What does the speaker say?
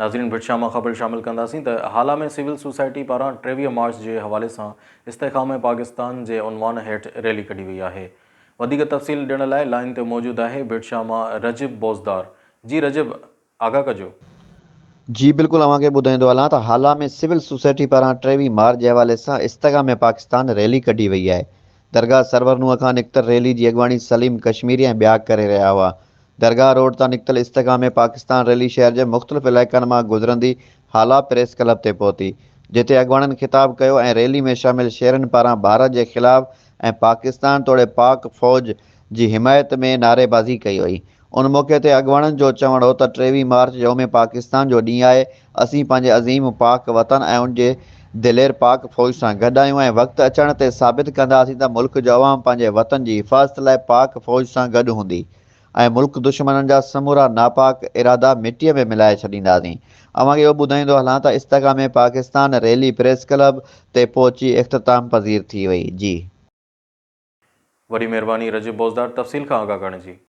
ناظرين ڀٽ شاهه مان خبر شامل ڪنداسين ته هالا ۾ سول سوسائٽي پاران 23 مارچ جي حوالي سان استحڪام پاڪستان جي عنوان هيٺ ريلي ڪڍي وئي آهي. وڌيڪ تفصيل ڏيڻ لاء لائين تي موجود آهي ڀٽ شاهه مان رجب بوزدار. جي رجب آگاهه ڪجو. جي بلڪل اوهان کي ٻڌائيندو هلان ته هالا ۾ سول سوسائٽي پاران 23 مارچ جي حوالي سان استحڪام پاڪستان ريلي ڪڍي وئي آهي. درگاهه سرور نوح کان نڪتل ريلي جي اڳواڻي سليم ڪشميري ۽ ٻيا ڪري رهيا هئا. درگاهه روڊ تان نڪتل استحڪام پاڪستان ريلي شهر جي مختلف علائقن مان گذرندي هالا پريس ڪلب تي پهتي، جتي اڳواڻن خطاب ڪيو ۽ ريلي ۾ شامل شهرين پاران ڀارت جي خلاف ۽ پاڪستان توڙي پاڪ فوج جي حمايت ۾ نعريبازي ڪئي وئي. ان موقعي تي اڳواڻن جو چوڻ هو ته 23 مارچ يوم پاڪستان جو ڏينهن آهي، اسين پنهنجي عظيم پاڪ وطن ۽ ان جي دلير پاڪ فوج سان گڏ آهيون ۽ وقت اچڻ تي ثابت ڪنداسين ته ملڪ جو عوام پنهنجي وطن جي حفاظت لاء پاڪ فوج سان گڏ هوندي ۽ ملڪ دشمنن جا سمورا ناپاڪ ارادا مٽيء ۾ ملائي ڇڏينداسين. اوهان کي اهو ٻڌائيندو هلان ته استحڪام پاڪستان ريلي پريس ڪلب تي پهچي اختتام پذير ٿي وئي. جي. وڏي مهرباني رجب بوزدار تفصيل کان آگاهه ڪرڻ جي.